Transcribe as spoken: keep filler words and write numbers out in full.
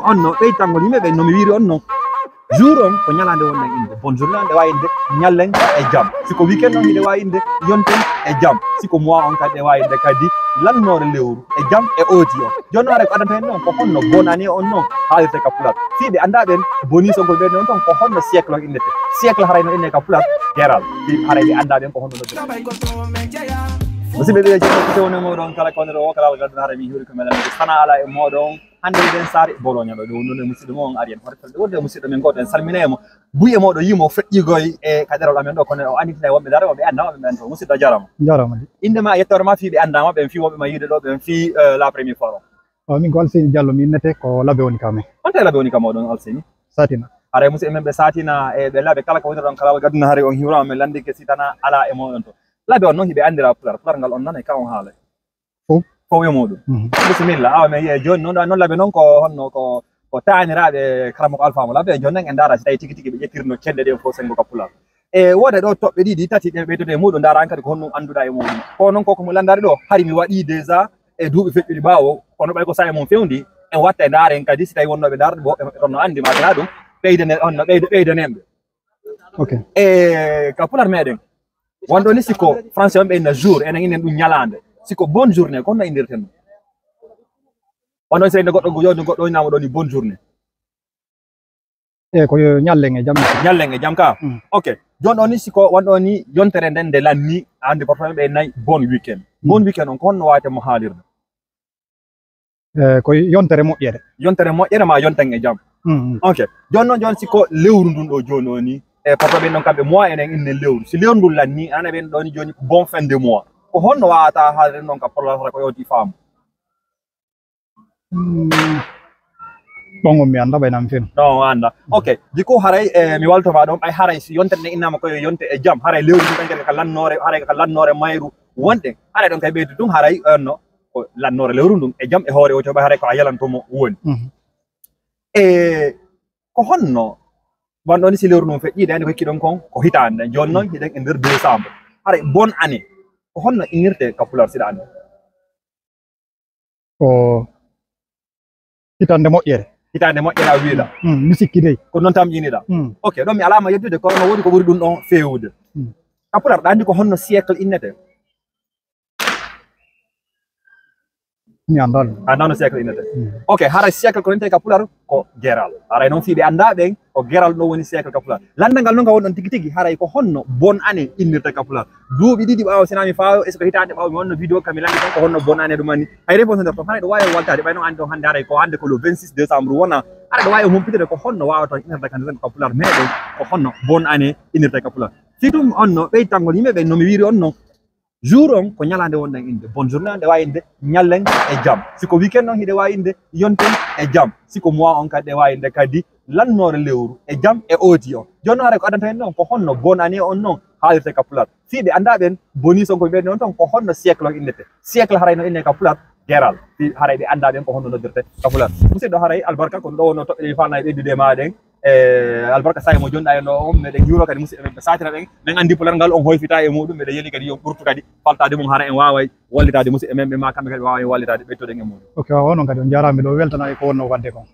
On no ɓeytangol yimɓe ɓe no mi wiiri on no. Jour on ko ñalaande wonɗen innde. Bonne journée on ɗe waawi innde ñallen e jam. Si ko weekend on hiɗe waawi innde yonten e jam. Si ko mois on kadi ɗe waawi innde kadi lannoore lewru e jam e ooti on. Jooni noon haray ko addanta en noon ko honno bonne année on noon haalirte ka pular. Fii ɓe anndaa ɓen boni son ko ɓen noon toon ko honno siècle on innete. Siècle haray no innee ka pular geral. Fii haray ɓe anndaa ɓen ko honno noddirte. Musidɓe ɓe jeeɗi ko tewno moɗon kala ko wonde o kala algal ɗum haray min hiwri ko melen ko sana ala e moɗon. Hannde eɗen saari Bologna ɗo, ɗo wondude musidɗo mo on ari en hoto felde wonde musidɗo men gooto en salmina e mo. Buy e moɗo yimo feƴƴigoy e ka ɗerol amen ɗo kono o anditina e wonɓe dara wonɓe annda wonɓe men to musidɗo jarama. Jarama de. Innde ma e yettoore ma fii ɓe anndama ɓen fii wonɓe ma yiide ɗo ɓen fii eh, la première fois o. O min ko Alseyni Diallo mi innete ko Labe woni ka men. On tawi Labe woni ka moɗon Alseyni? Satina. Haray musidɓe men ɓe satina e ɓe Labe kala ko woni ɗon kala o gadduna haray on hiwrama men landike si tana ala e moɗon to. Labe on noon hiɓe anndira pular pular ngal on nana e ka on haala. Fof. Fof e muɗum. Mhm. Bisimilla awa men yiye jooni noon ɗa noon Labe noon ko honno ko ko taaniraaɓe karamoko alfama Labe jooni noon en ndaara si tawi tigi tigi ɓe ƴettirno cedde ɗe fof sengo ka pular e wooda ɗo toɓɓe ɗiɗi tati ɗe ɓeydoto e muɗum ndaarani kadi ko honɗum annduɗa e muɗum ko noon koko mo lanndari ɗo hari mi waɗi déjà e duuɓi feƴƴuɗi ɓaawo kono ɓay ko saha mum fewndi en watta e ndaaren kadi si tawi wonnooɓe ndaarɗe woɓɓe maɓɓe toon no anndi ma gana ɗum ɓeydane honno ɓeyda ɓeydanen ɓe. Ok. E ka pular meɗen wonɗo ni siko français on ɓe inna jour enen inen ɗum ñalaande siko bonne journée ko honno inndirten ɗum? Wonɗo ni seyde goɗɗo jooni goɗɗo innama ɗo ni bonne journée. E ko yo ñallen e jam. Ñallen e jam ka. Mm. Ok. Jooni ɗo ni siko wonɗo ni yontere nden nde lanni ande porto ɓe nayi bon weekend. Bon weekend on ko honno wawete mo haalirde? E ko yontere moƴƴere. Yontere moƴƴere ma yonten e jam. Mm, mm. Ok. Jooni noon jooni siko lewru ndun ɗo jooni o ni e porto ɓe noon kamɓe mois enen inne lewru si lewru ndun lanni ana ɓen ɗo ni jooni ko bon fin de mois ko honno wawata haalde noon ka porto ko yewti faamu? Ɓongo mi annda ɓay nam fino. No annda. Ok. Jikku haray e mi waltoma ɗon ɓay haray si yontere nde innama koye yonte e jam haray lewru ndi ɓay kadi ka lannoore haray ka lannoore mayru wonɗe haray ɗon kay ɓeydu ɗum haray onno ko lannoore lewru ndun e jam e hoore o to ɓay haray ko a yalantomo woni. Mhm. E ko honno wanɗo ni si lewru ndun feƴƴi dani ko hikki ɗon kon ko hitande jooni noon hiɗen e nder décembre haray bonne année ko honno innirte ka pular siɗa annda? Ko hitande moƴƴere. Hitande moƴƴere a wiiɗa. Mm, mi sikki dey. Ko noon tam ƴiniɗa. Mm. Ok ɗon mi alama yeddude kono no woodi ko ɓuri ɗum ɗon feewude. Mm. Ka pular ɗa anndi ko honno siècle innete? Mi annda ɗum. A nano siècle innete. Mm. Ok haray siècle ko nente ka pular ko geral haray noon fii ɓe annda ɓen ko geral ɗo woni siècle ka pular. Lannda ngal noon ka woni ɗon tigi tigi haray ko honno bonne année innirte ka pular? Duuɓi ɗiɗi ɓaawo sina mi faawo est ce que hitaande ɓaawo mi wonno vidéo kam mi lanndi tan ko honno bonne année ɗum anni hay réponse nder ton haray ɗo waawi waltaade ɓay noon anndi on hannde haray ko hannde ko le vingt-six décembre wona haray ɗo waawi humpitede ko honno waawata innirde kan tan ko pular meɗen ko honno bonne année innirte ka pular fii ɗum on no ɓeytangol yimɓe ɓe no mi wiiri on no jour on ko ñalaande wonɗen innde bonne journée on ɗe waawi innde ñallen e jam si ko weekend on hiɗe waawi innde yonten e jam si ko mois on kadi ɗe waawi innde kadi lannoore lewru e jam e ooti on jooni haray ko addanta en noon ko honno bonne année on noon haalirte ka pular fii ɓe annda ɓen boni sonko ɓe noon toon ko honno siècle on innete siècle haray no inne ka pular geral fii haray ɓe annda ɓen ko honno noddirte ka pular musidɗo haray albarka kono ɗo wonno toɓɓe ɗe mi falna e ɓeydude e maɗen e albarka sahi mo jonɗa en ɗo on meɗen juuro kadi musidɓe men ɓe satira ɓen min anndi pular ngal on hoyfita e muɗum meɗen yeli kadi yon ɓurtu kadi faltade mum hara en waway wallitade musidɓe men ɓe ma kamɓe kadi ɓe wawa en wallitade ɓeytoɗen e muɗum ok wawa onon kadi on jarama miɗo weltana e ko wonno wadde kon